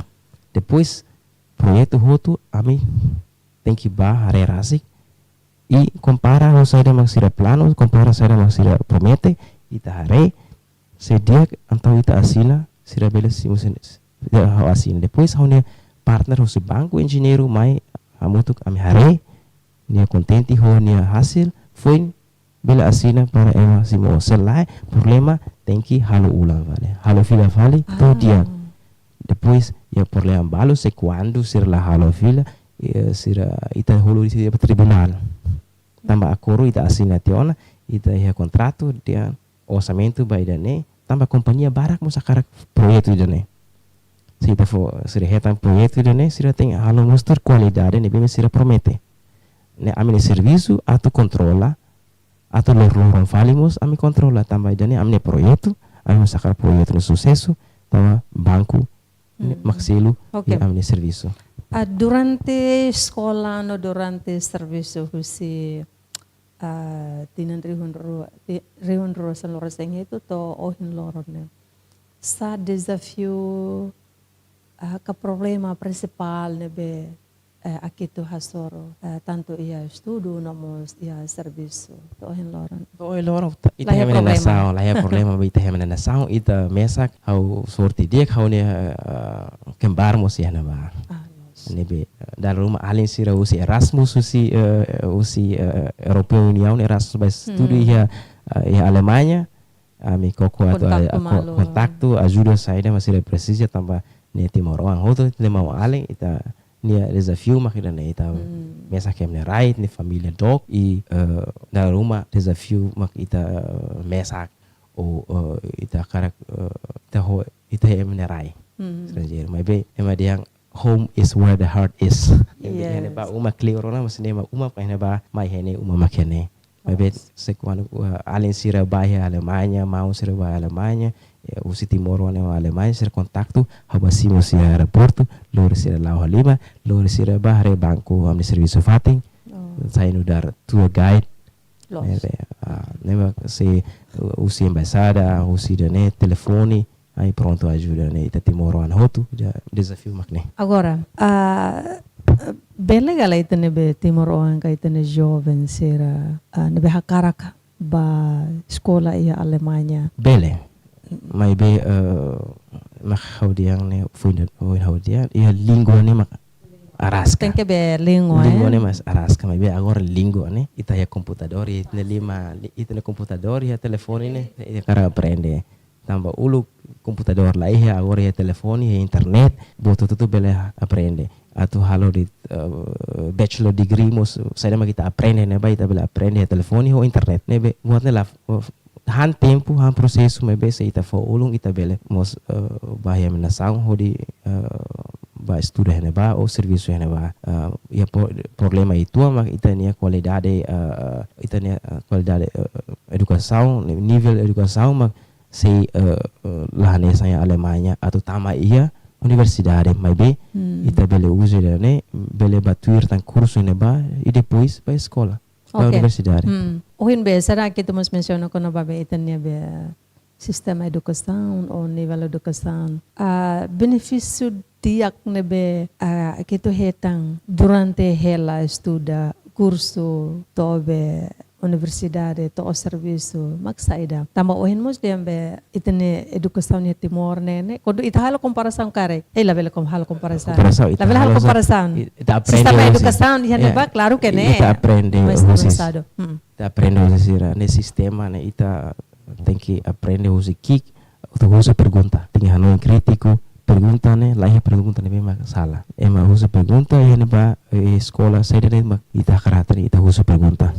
Depois projetu hotu ami tenke bá haree rasik i kompara ho saida mak sira planu, kompara saida mak sira promete, ita haree, se di'ak entaun ita asina, sira bele simu sin-, ya, ha'u asina. Depois ha'u-nia partner husi banku, enjeñeiru mai hamutuk, ami haree, nia kontente ho nia hasil, foin bele asina para ema simu. Se lae, problema tenke halo ulang fali. Halo fila fali, to'o, ah, di'ak. Depois, iha problema balu, se kuandu sira la halo fila, eh, sira, ita hodi sira ba tribunál. Tanba akordu ita asina tiha ona, ita iha kontratu, dehan orsamentu ba ida-ne'e, tanba kompañia barak mós hakarak projetu ida-ne'e. Se ita fó, sira hetan projetu ida-ne'e, sira tenke halo mós tuir kualidade ne'ebé sira promete. Ne'e ami-nia servisu atu kontrola, atu loroloron fali mós ami kontrola, tanba ida-ne'e ami-nia projetu, ami mós hakarak projetu ne'e susesu, tanba banku ne'e, hmm, mak selu, oke, iha ami-nia servisu. Ah, durante eskola no durante servisu husi, ah, tinan rihun rua, ti-, rihun rua sanulu-resin-hitu to'o ohin loron ne'e, sá dezafiu, ah, ka problema prinsipál ne'ebé, eh, Akito hasoru, eh, tantu iha estudu no mós iha servisu to'o ohin loron? To'o ohin loron, ta-, ita, la iha, iha problema. Nasaun, la iha problema, ita iha nasaun, ita mesak, ha'u sorte di'ak, ha'u-nia, eh, kembar mós iha ne'ebá. Ah, loos. Ne'ebé, eh, dala ruma alin sira husi Erasmus, husi, eh, husi, eh, European Union, Erasmus ba estudu, hmm, iha, eh, iha Alemanha, ami koko atu, kontaktu, a, ko-, malu, kontaktu, ajuda saida mak sira presiza, tanba ne'e timoroan hotu, ne'e maun-alin, ita-nia dezafiu mak ida-ne'e, ita, hmm, mesak ema nia rai, ita-nia família dook, i, eh, dala ruma dezafiu mak ita, eh, mesak, ou, eh, ita hakarak, eh, ita ho, ita ema nia rai. Hmm. Estranjeiru. Maibé, ema dehan, "Home is where the heart is." Ne'ebé, yes, iha ne'ebá uma kleur ona, mas ne'e mak uma, iha ne'ebá, mai iha ne'e uma mak iha ne'e. Maibé, se kuandu, uh, alin sira bá iha Alemanha, maun sira bá Alemanha, eh, husi Timor-Leste iha Alemanha, sira kontaktu, ha'u bá simu sira aeroportu, lori sira la'o halimar, lori sira bá haree banku, ami-nia servisu fatin, oh, sai nu'udar tour guide. Loos. Eh, eh, ah, ne'e mak se, uh, husi embaixada, husi ida-ne'e, telefone, ai prontu ajuda ne'e, ita timoroan hotu, ida dezafiu mak ne'e. Agora, ah, bele ka lae ita ne'ebé timoroan ka ita-nia joven sira, ah, ne'ebé hakarak bá eskola iha Alemanha? Bele. Maibé, eh, mak ha'u dehan ne'e, foin, foin ha'u dehan, iha língua ne'e mak. Araska. Tenke be língua, Língua eh? ne'e mais araska, maibé agora língua ne'e, ita iha komputadór, ita-nia liman, ita-nia komputadór, iha telefone ne'e, ita hakarak aprende. Tanba uluk komputadór la iha, agora iha telefone, iha internet, buat hotu-hotu bele aprende. Atu halo de'it, eh, bachelor degree mós, saida mak ita aprende ne'ebá, ita bele aprende iha telefone ho internet. Ne'ebé, buat ne'e la, eh, han tempu, han prosesu, maibé se ita fó ulun, ita bele mós, eh, bá iha ami-nia nasaun hodi, eh, bá estuda iha ne'ebá ou servisu iha ne'ebá. Eh, iha po-, problema uitoan mak ita-nia kualidade, eh, ita-nia, eh, kualidade, eh, edukasaun, nivel edukasaun mak sei, eh, eh, la hanesan iha Alemaña atu tama iha universidade, maibé Hmm. ita bele uza ida-ne'e, bele bá tuir tan kursu ne'ebá, i depois bá eskola, bá Oke. universidade. Hmm. Ohin be, será ke ita mós mensiona kona-ba be ita-nia be sistema edukasaun ou nivel edukasaun? Ah, benefísiu di'ak ne'ebé, ah, ke ita hetan durante hela estuda, kursu, to'o be universidade, to'o servisu, mak saida? Tanba ohin mós dehan be ita-nia edukasaun iha Timor ne'e, ne'e, kuandu ita halo komparasaun karik, eh, labele kom-, halo komparasaun. Komparasaun, ita Labele halo halo sa-, komparasaun. i-, ita aprende Sistema husi. edukasaun iha Ya, ne'ebá, klaru ke i-, ne'e ita aprende mais husi. Avanzadu. Hmm. Ita aprende husi sira, ne'e sistema ne'e ita tenke aprende husi ki'ik, atu husu pergunta. Tenke hanoin krítiku, pergunta ne'e, la iha pergunta ne'ebé mak sala. Ema husu pergunta iha ne'ebá, eh, eskola, saida de'it mak ita hakarak hatene, ita husu pergunta.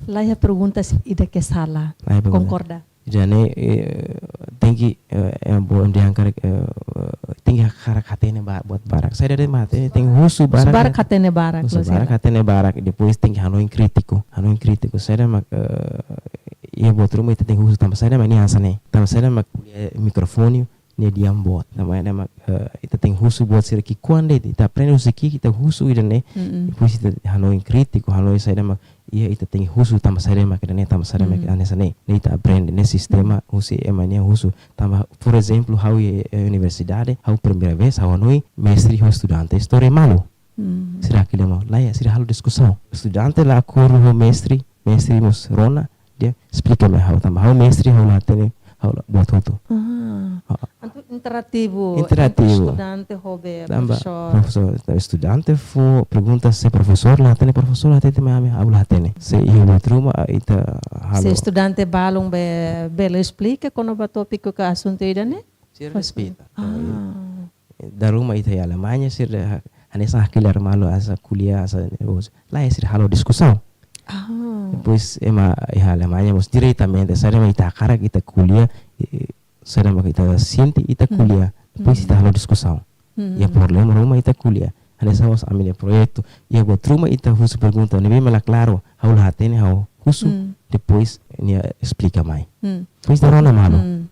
La iha pergunta ida ke sala. La iha pergunta. Konkorda. Ida-ne'e, eh, tenke, eh, eh, bo-, ema dehan karik, eh, eh, tenke hakarak hatene ba-, buat barak. Saida de'it mak hatene, tenke husu barak. Barak hatene barak, Husu lo barak, sira. Hatene barak. Depois tenke hanoin krítiku. Hanoin krítiku. Saida mak, eh, iha buat ruma ita tenke husu tanba saida mak nia hanesan ne'e. Tanba saida mak ko'alia mikrofone, nia di'ak boot. Tanba ne'e mak, eh, ita tenke husu buat sira ki'ikoan de'it. Ita aprende husi ki'ik, ita husu ida-ne'e. Mm-mm. Depois ita hanoin krítiku, hanoin saida mak, iha ita tenke husu tanba saida mak ida-ne'e, tanba saida mak Mm. hanesan ne'e. Ne'e ita aprende, ne'e sistema husi ema nia husu. Tanba, por ezemplu, ha'u iha, eh, universidade, ha'u primeira vez, ha'u hanoin mestre ho estudante istória malu. Mm. Sira hakilar malu, la iha, sira halo diskusaun. Estudante la akordu ho mestre, mestre mós rona, dehan esplika mai ha'u tanba ha'u mestre, ha'u la hatene, ha'u la buat hotu. Ah. Ah. Entaun interativu. Interativu. Estudante ho be Tanba profesór. Profesór, ta estudante fó pergunta se profesór la hatene, profesór la hatene, maibé ha'u la hatene. Se iha buat ruma, ah, ita halo. Se estudante balun be, bele esplika kona-ba tópiku ka asuntu ida-ne'e? Sira respeita. Ah. Dala ruma ita iha Alemaña, sira ha-, hanesan hakilar malu, hanesan ko'alia, hanesan nervozu. La iha, sira halo diskusaun. Ah. Depois ema iha Alemaña mós diretamente, saida mak ita hakarak ita ko'alia, eh, saida mak ita sente ita Hmm. ko'alia. Depois Hmm. ita halo diskusaun. Hmm. Iha problema ruma ita ko'alia. Hanesan mós ami-nia projetu, iha buat ruma ita husu pergunta, ne'ebé mak la klaru, ha'u la hatene, ha'u husu, Hmm. depois nia esplika mai. Hmm. Depois ita rona malu. Hmm.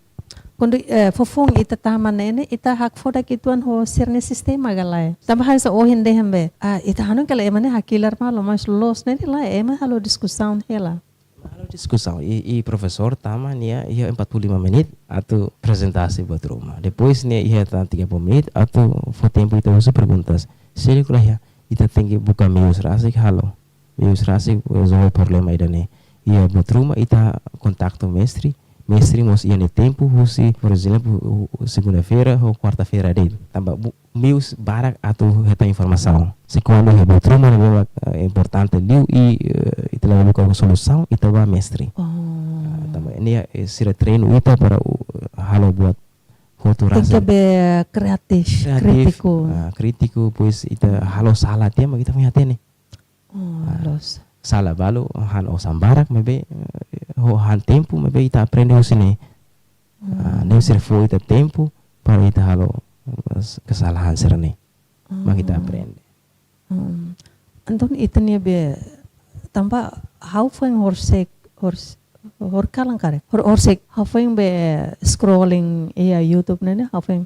Kuandu, eh, foufoun ita tama ne'e ne'e, ita hakfodak uitoan ho sira-nia sistema ka lae? Tanba hanesan ohin dehan be, ah, ita hanoin katak ema ne'e hakilar malu, mas loos ne'e ne'e lae, ema halo diskusaun hela. Halo diskusaun, i, i profesór tama nia iha empat puluh lima menit atu aprezentasi buat ruma. Depois nia iha tan tiga puluh menit atu fó tempu ita husu perguntas. Sira ko'alia, ita tenke buka meius rasik halo. Meius rasik rezolve problema ida-ne'e. Iha buat ruma ita kontaktu mestre, mestre mós iha nia tempu husi, por ezemplu, hu-, hu-, segunda-feira ho kuarta-feira de'it. Tanba bu-, meius barak atu hetan informasaun. Se kuandu iha buat ruma ne'ebé mak, eh, importante liu i, eh, ita labele buka solusaun, ita bá mestre. Oh. Ah, tanba ne'e, eh, sira treinu ita para, uh, halo buat hotu rasik. Tenke be kreatif, Kreatif, krítiku. Ah, krítiku, depois ita halo sala tiha mak ita foin hatene. Oh, Ah. Loos. Sala balu, han osan barak, maibé, eh, ho han tempu, maibé ita aprende husi ne'e. Ah, Hmm. ne'e sira fó ita tempu para ita halo, eh, kesalahan sira-ne'e. Mak ita Hmm. Aprende. Hmm. Entaun ita-nia be, tanba ha'u foin horisehik, hors-, horikalan karik. Hor-, horisehik, ha'u foin be scrolling iha YouTube ne'e ne'e, ha'u foin,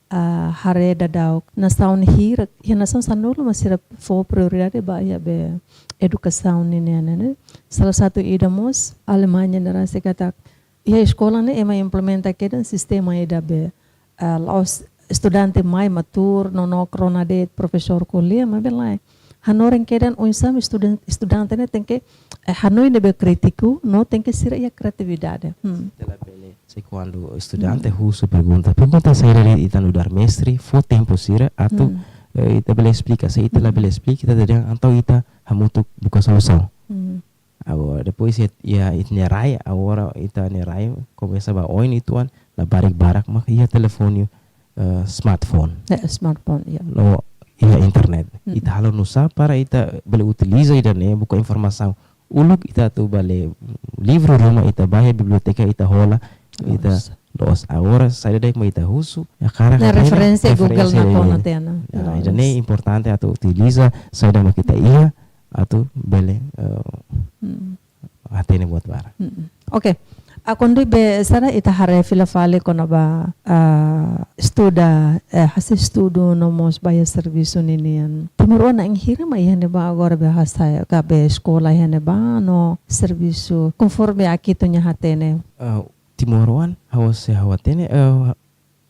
ah, haree daudaun nasaun hirak, iha nasaun sanulu mak sira fó prioridade ba iha be edukasaun nian ne'e ne'e. Salah satu ida mós Alemaña ne'e rasik katak iha eskola ne'e ema implementa kedan sistema ida be, ah, la'ós estudante mai mak tuur, nonook rona de'it, profesór ko'alia, maibé lae. Hanorin kedan oinsá mak estudan-, estudante ne'e tenke, eh, hanoin ne'ebé krítiku, no tenke sira iha kreatividade. Hmm. Ita labele, se kuandu estudante husu pergunta, pergunta saida de'it ita nu'udar mestre, fó tempu sira atu, Hmm. eh, ita bele esplika, se ita la bele esplika, ita dehan, entaun ita hamutuk buka solusaun. Agora, depois iha, iha ita-nia rai, agora ita-nia rai komesa ba oin uitoan, labarik barak mak iha telefone, eh, smartphone. Ya, smartphone, ya. No iha internet. Ita halo nusá para ita bele utiliza ida-ne'e buka informasaun. Uluk ita atu bá lee livru ruma, ita bá iha biblioteka, ita hola, ita loos. Agora saida de'it mak ita husu, ya, hakarak referénsia Google referénsia nakonu tiha ona. Ya, ida-ne'e importante atu utiliza saida mak ita iha atu bele, eh, hatene buat barak. Oke. Agora be sira ita haree fila fali kona-ba, ah, estuda, eh, hasil estudu no mós ba iha servisu ninian. Timoroan na'in hira mak iha ne'ebá agora be hasai, ka be eskola iha ne'ebá no servisu. Konforme Akito nia hatene. Ah, timoroan, ha'u sei ha'u hatene, eh,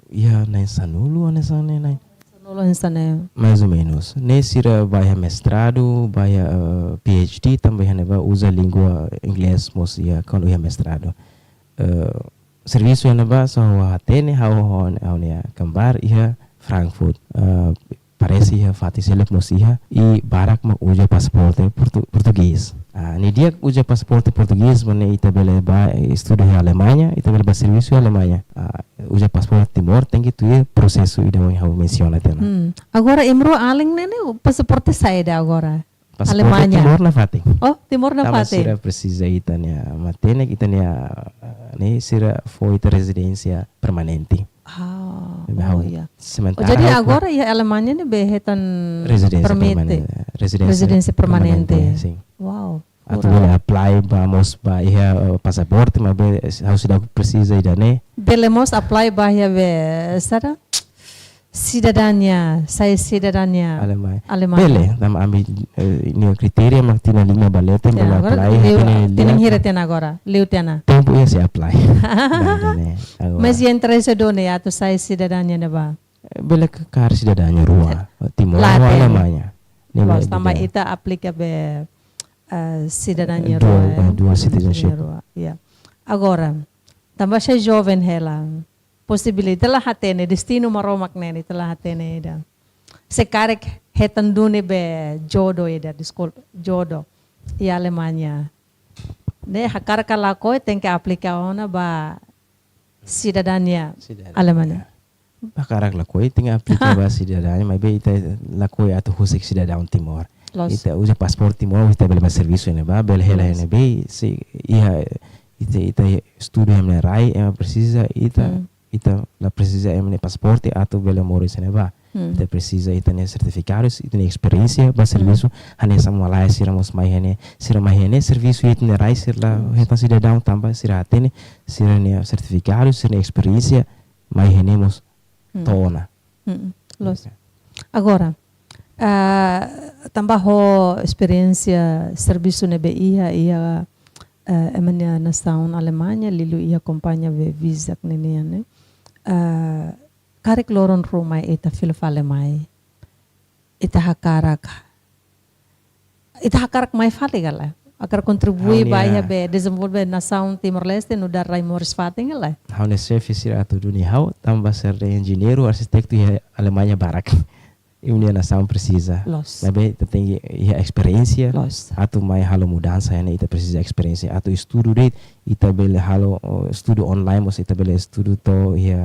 iha na'in sanulu, hanesan ne'e, na'in. Sanulu, hanesan ne'e. Mais ou menos. Ne'e sira bá iha mestradu, bá iha, eh, PhD, tanba iha ne'ebá uza língua inglés mós iha, kuandu iha mestradu. Eh, servisu iha ne'ebá, só ha'u hatene, ha'u, ha'u, ha'u-nia kembar iha Frankfurt. Eh, parese iha fatin seluk mós iha, i barak mak uza pasaporte portu-, portugés. Ah, nia di'ak uza pasaporte portugés, maibé ita bele bá, eh, estuda iha Alemaña, ita bele bá servisu iha Alemaña. Ah, uza pasaporte Timor, tenke tuir prosesu ida ohin ha'u mensiona tiha ona. Hmm. Agora, imrua alin ne'e, ne'e pasaporte saida agora? Pasaporte Alemaña. Timor nafatin. Oh, Timor nafatin. Tanba sira presiza ita-nia matenek, ita-nia, eh, ne'e sira fó ita rezidénsia permanente. Ah, oh, ya. Sementara jadi ha'u agora iha Alemaña ne'e be hetan rezidénsia permite. Permanente. Rezidénsia permanente, sin. Wow. Atu bele apply ba mós ba iha, eh, pasaporte, maibé ha'u seidauk presiza ida-ne'e. Bele mós apply ba iha be, saida? Sidadania, sai sidadania Alemaña. Alemaña. Bele, tanba ami, eh, nia kritéria mak tinan lima ba leten, ya, bele agora apply, liu, tinan lima. Tinan hira tiha ona agora, liu tiha ona. Tempu iha sei apply. Nah, ne'e, agora. Mas iha interese duni atu sai sidadania ne'ebá? Eh, bele hakarak sidadania rua. Timor, la no tiha. Alemaña. Ne'e loos, tanba ita aplika be, eh, sidadania rua, eh, dual citizenship. Ya. Agora, tanba sei joven hela. Posibilidade la hatene, destinu Maromak ne'e, ita la hatene ida. Se karik hetan duni be jodoh ida, deskulpa, jodoh iha Alemaña. Ne'e hakarak ka lakohi tenke aplika ona ba sidadania Alemaña. Hakarak lakohi tenke aplika ba sidadania, maibé ita lakohi atu husik sidadaun Timor. Loos. Ita uza pasaporte Timor, ita bele ba servisu ne'ebá, bele hela ne'ebé, se iha ita, ita estuda iha rai, ema presiza ita, ita la presiza ema nia pasaporte atu bele moris iha ne'ebá. Ita presiza ita-nia sertifikadu, ita-nia esperiénsia ba servisu, hanesan malae sira mós mai iha ne'e, sira mai iha ne'e servisu iha ita-nia rai, sira la hetan sidadaun tanba sira hatene, sira-nia sertifikadu, sira-nia esperiénsia mai iha ne'e mós to'o ona. Loos. Agora, ah, tanba ho esperiénsia servisu ne'ebé iha, iha, eh, ema nia nasaun Alemaña, liuliu iha kompañia be Visag ninian ne'e. Ah, karik loron ruma ita fila fali mai. Ita hakarak, ita hakarak mai fali ka lae? Hakarak kontribui ba iha be dezenvolve nasaun Timor-Leste nu'udar rai moris fatin ka lae? Ha'u-nia xefe sira atu duni ha'u, tanba ser enjeñeiru, arkitektu iha Alemaña barak. Imi-nia nasaun presiza. Loos. Maibé ita tenke iha esperiénsia. Loos. Atu mai halo mudansa iha ne'e ita presiza esperiénsia. Atu estudu de'it, ita bele halo, oh, estudu online, mós ita bele estudu to'o iha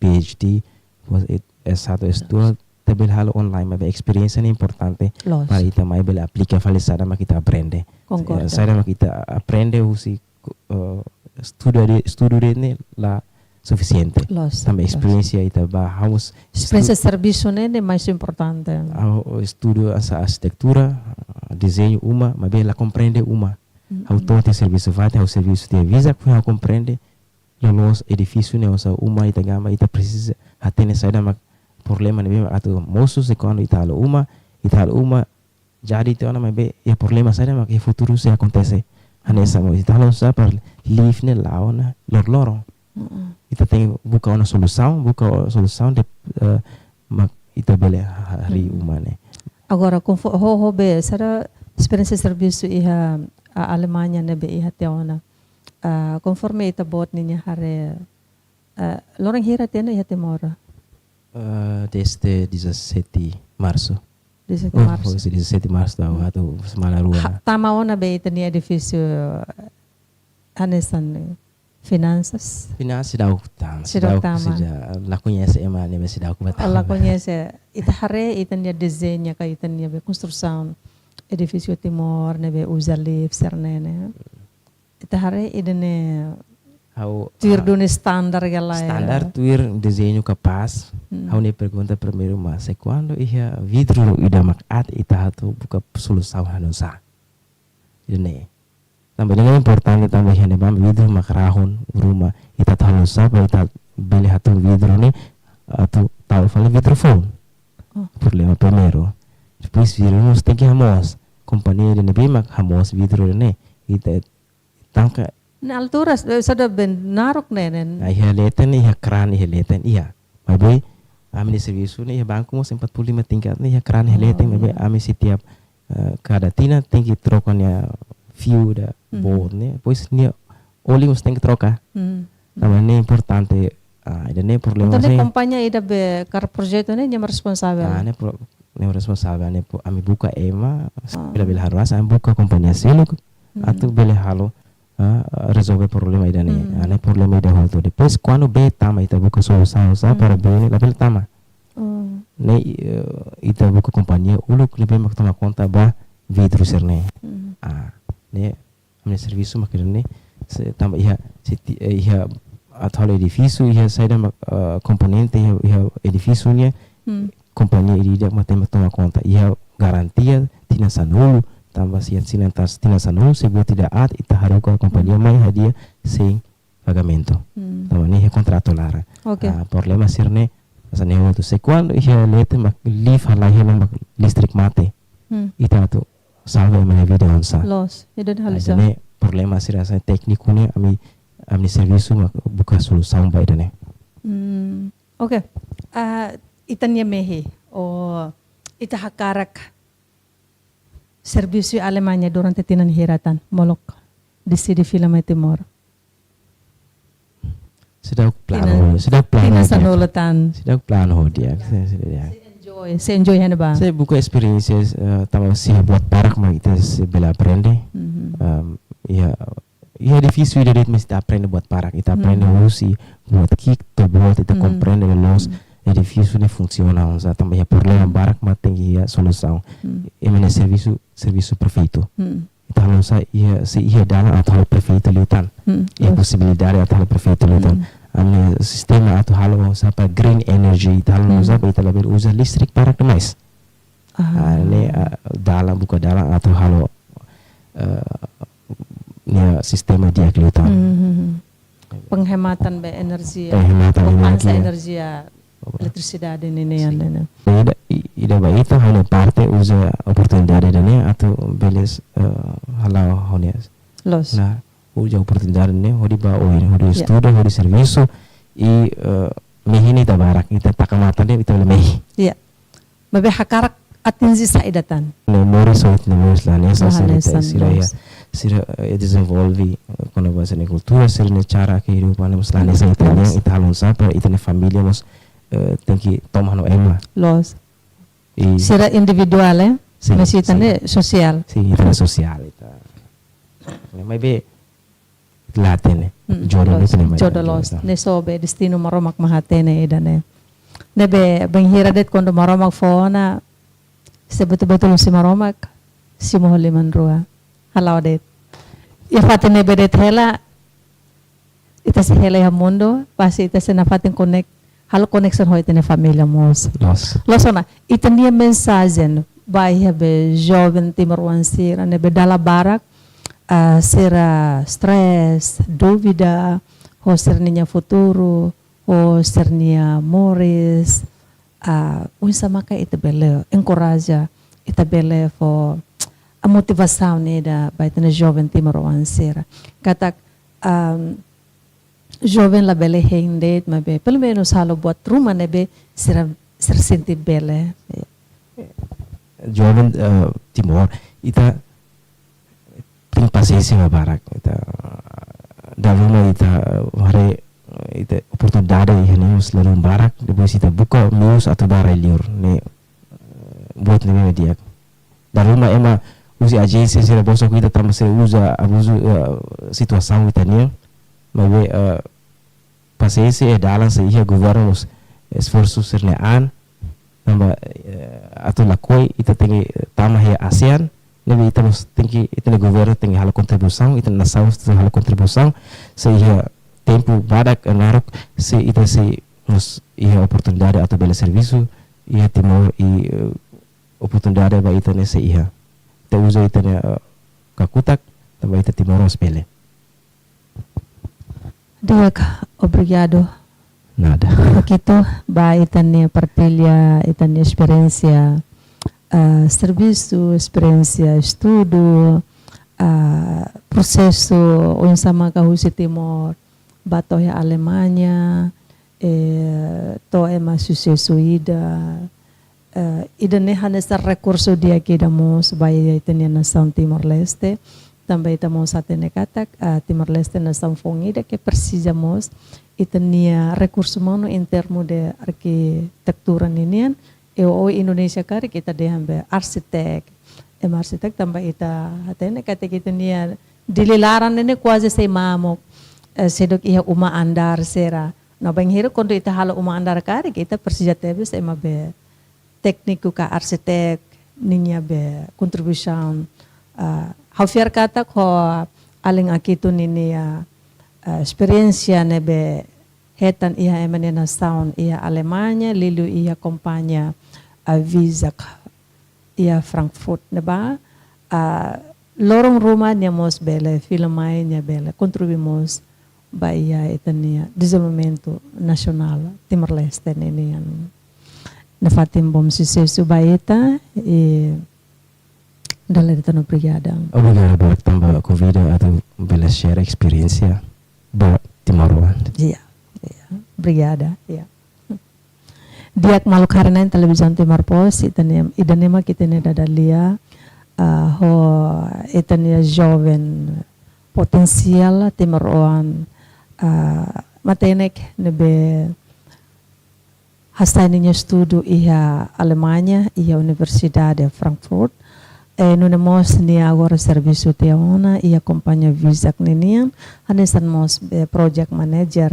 PhD, mós it-, S satu, S dua, ita bele halo online, maibé esperiénsia ne'e importante. Loos. Para ita mai bele aplika fali saida mak ita aprende. Konkorda. Eh, saida mak ita aprende husi, eh, estuda de'it, estudu de'it ne'e la sufisiente. Loos, loos. Tanba esperiénsia ita ba, ha'u mós esperiénsia servisu ne'e, ne'e mais importante. Ha'u estuda hanesan arkitektura, dezeñu uma, maibé la komprende uma. Ha'u to'o tiha servisu fatin, ha'u servisu tiha Visag, ha'u komprende loloos edifísiu ne'e, hanesan uma ita gama, ita presiza hatene saida mak problema ne'ebé atu mosu se kuandu ita halo uma, ita halo uma jadi tiha ona, maibé iha problema saida mak iha futuru sei akontese. Hanesan mós ita halo sá para lift ne'e la'o ona loroloron. Ita tenke buka ona solusaun, buka solusaun de'it, eh, mak ita bele ha-, harii uma ne'e. Agora, konfo-, ho, ho be, saida esperiénsia servisu iha, ah, Alemaña ne'ebé iha tiha ona. Ah, konforme ita-boot ninia haree, ah, loron hira tiha ona iha Timor? Eh, desde dezassete. Marsu. Dezasete Marsu. Oh, dezasete Marsu, tahu atu semana rua. Tama ona be ita-nia edifísiu hanesan finansas. Finansas seidauk tama. Seidauk tama. Seidauk, la koñese ema ne'ebé seidauk ba tama. La koñese. Ita haree ita-nia dezeñu ka ita-nia be konstrusaun edifísiu Timor ne'ebé uza lift sira-ne'e. Ita haree ida-ne'e ha'u tuir duni standar ka lae. Standar, tuir dezeñu kapás. Ha'u-nia pergunta primeiru mak, se kuandu iha vidru ida mak aat, ita atu buka solusaun halo oinsá? Ida-ne'e. Tanba ida-ne'e importante tanba iha ne'ebá vidru mak rahun ruma, ita atu halo oinsá para ita bele hatún vidru ne'e atu tau fali vidru foun. Oh. Problema primeiru. Depois vidru mós tenke hamoos. Kompañia ida ne'ebé mak hamoos vidru ne'e. Ita tangka. Na altura, eh, sada ben naruk ne'e, ne'e. Ah, iha leten, iha kran, iha leten, iha. Maibé, ami-nia servisu ne'e, iha banku mós empat puluh lima tingkat ne'e, iha kran, iha leten, maibé, ami setiap, eh, kada tinan tenke troka nia fiu ida boot ne'e. Depois nia oli mós tenke troka. Tanba ne'e importante, ah, ida-ne'e problema. Entaun ne'e kompañia ida be karik projetu ne'e, nia mak responsavel? Ah, ne'e pro-, ne'e responsavel, ne'e po-, ami buka ema, bele, bele harus, ami buka kompañia seluk, atu bele halo, ah, rezolve problema ida-ne'e. Ah, ne'e problema ida hotu. Depois, kuandu bee tama, ita buka solusaun, sá, para bee ne'e labele tama. Ne'e, eh, ita buka kompañia uluk ne'ebé mak toma konta ba vidru sira-ne'e. Ah, ne'e ami-nia servisu mak ida-ne'e, se tanba iha, se ti-, eh, iha atu halo edifísiu, iha saida mak, eh, komponente, iha, iha edifísiu nian, kompañia ida-idak mak tenke toma konta. Iha garantia tinan sanulu, tanba se tinan tas-, tinan sanulu, se buat ida aat, ita haruka kompañia mai hadi'a sein pagamentu. Tanba ne'e iha kontratu laran. Oke. Ah, problema sira-ne'e, hanesan ne'e hotu. Se kuandu iha leten mak lift halai hela mak listrik mate. Ita atu salva ema nia vida oinsá? Loos, ida-ne'e halo oinsá? Ne'e problema sira hanesan tékniku ne'e ami, ami servisu mak buka solusaun ba ida-ne'e. Hmm, oke. Ah, ita-nia mehi, ou ita hakarak servisu iha Alemaña durante tinan hira tan, molok deside fila mai Timor? Seidauk planu, tinan, seidauk planu tinan sanulu tan. Seidauk planu ho dia, se, se dia. Se enjoy, se enjoy iha ne'ebá. Se buka esperiénsia, eh, tanba sei buat barak mak ita sei bele aprende. Em, iha, iha edifísiu ida de'it mós ita aprende buat barak, ita aprende husi buat ki'ik to'o buat, ita komprende loloos edifísiu ne'e funsiona oinsá, tanba iha problema barak mak tenke iha solusaun. Ema nia servisu, servisu perfeitu. Ita halo oinsá iha, se iha dalan atu halo perfeitu liután. Iha posibilidade atu halo perfeitu liután. Ami-nia sistema atu halo oinsá para green energy, ita halo oinsá para ita labele uza listrik barak demais. Ah, ne'e, ah, dalan, buka dalan atu halo, eh, nia sistema di'ak liután. Penghematan be energi, penghematan poupansa energi, energi eletrisidade nian, sin, ne'e. Ida, i-, ida ba ita ha'u-nia parte uza oportunidade ida-ne'e atu bele, eh, hala'o ha'u-nia. Loos. Nah, uza oportunidade ne'e hodi ba oin, hodi estuda, hodi servisu, i, eh, mehi ne'e ita barak, ita taka matan de'it ita bele mehi. Iya. Maibé hakarak atinje saida tan? Ne'e moris oit, ne'e moris la hanesan, la hanesan, sira, sira, sira, eh, dezenvolve, eh, kona-ba sira-nia kultura, sira-nia cara kehidupan, ne'e mós la hanesan ita nian, ita halo oinsá para ita-nia família mós, eh, tenke toman ho ema. Loos. I sira individuál, eh? Sin, maibé ita ne'e sosiál. Sin, ita ne'e sosiál, ita. Ne'e maibé la hatene. Jodoh loos, ne'e hatene, jodoh loos. Ne'e só be destinu Maromak mak hatene ida-ne'e. Ne'ebé bainhira de'it kuandu Maromak fó ona, se betul-betul husi Maromak, simu ho liman rua. Hala'o de'it. Iha fatin ne'ebé de'it hela, ita sei hela iha mundu, pasti ita sei nafatin konek-, halo koneksaun ho ita-nia família mós. Loos. Loos ona, ita-nia mensajen ba iha be joven timoroan sira ne'ebé dala barak, ah, sira stress, dúvida ho sira-nia futuru, ho sira-nia moris, ah, oinsá maka ita bele enkoraja, ita bele fó, ah, motivasaun ida ba ita-nia joven timoroan sira. Katak, am, joven labele hein de'it, maibé pelumenus halo buat ruma ne'ebé sira, sira sente bele. Joven, eh, Timor, ita tenke pasiénsia mak barak. Ita, dala ruma ita haree, ita oportunidade iha ne'e mós lala'ok barak, depois ita buka meius atu ba rai-liur. Ne'e, eh, buat ne'ebé mak di'ak. Dala ruma ema husi ajénsia sira bosok ita tanba sira uza abuzu, eh, situasaun ita-nian. Maibé, eh, pasiénsia iha dalan, sei iha governu mós esforsu sira-nia an, tanba, eh, atu lakohi ita tenke tama iha ASEAN, ne'ebé ita mós tenke, ita-nia governu tenke halo kontribuisaun, ita-nia nasaun tenke halo kontribuisaun, sei iha tempu badak ka naruk, sei ita sei mós iha oportunidade atu bele servisu iha Timor i, eh, oportunidade ba ita ne'e sei iha. Ita uza ita-nia, eh, kakutak, tanba ita Timor mós bele. Di'ak, obrigadu. Nada. Begitu, ba ita-nia partilla, ita-nia esperiénsia, ah, servisu, esperiénsia estudu, ah, prosesu, oinsá maka husi Timor, ba to'o iha Alemanha, eh, to'o ema susesu ida, eh, ida-ne'e hanesan rekursu di'ak ida mós ba ita-nia nasaun Timor-Leste. Tanba ita mós hatene katak, ah, Timor-Leste nasaun foun ida ke presiza mós ita-nia rekursu umanu em termu de arkitektura ninian. E o Indonézia karik ita dehan be arsitek. Ema arsitek tanba ita hatene katak ita-nia Dili laran ne'e kuaze sei mamuk, eh, seidauk iha uma andár sira. No bainhira kuandu ita halo uma andár karik, ita presiza tebes ema be tékniku ka arsitek ninia be kontribuisaun. Ah, ha'u fiar katak ho alin Akito ninia, ah, esperiénsia ne'ebé hetan iha ema nia nasaun iha Alemanha, liuliu iha kompañia, ah, Visag iha Frankfurt ne'ebá, ah, loron ruma nia mós bele fila mai, nia bele kontribui mós ba iha ita-nia dezenvolvimentu nasionál Timor-Leste ninian. Nafatin bom susesu ba ita, i dala ida tan obrigada. Obrigadu barak tanba konvida atu bele share esperiénsia ba timoroan. Iya, iya. Obrigada, iya. Di'ak maluk haree-na'in Televizaun Timor Post, ita-nia, ida-ne'e mak ita-nia dada lia, ah, ho ita-nia joven potensiál timoroan, ah, matenek ne'ebé hasai ninia estudu iha Alemanha, iha Universidade Frankfurt. Eh, nune'e mós nia agora servisu tiha ona iha kompañia Visag ninian, hanesan mós be project manager.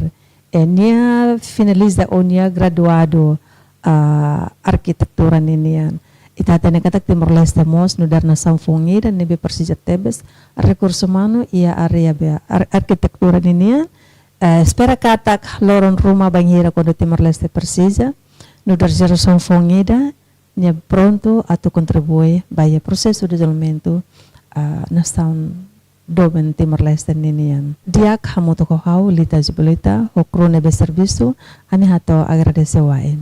Eh, nia finaliza ou nia graduadu, ah, arkitektura ninian. Ita hatene katak Timor-Leste mós nu'udar nasaun foun ida ne'ebé presiza tebes rekursu umanu iha área be ar-, arkitektura ninian. Eh, espera katak loron ruma bainhira kuandu Timor-Leste presiza, nu'udar jerasaun foun ida, nia prontu atu kontribui ba iha prosesu dezenvolvimentu, ah, nasaun doben Timor-Leste ninian. Di'ak, hamutuk ho ha'u, Lita Zibolita, ho kru ne'ebé servisu, ami hato'o agradese wa'in.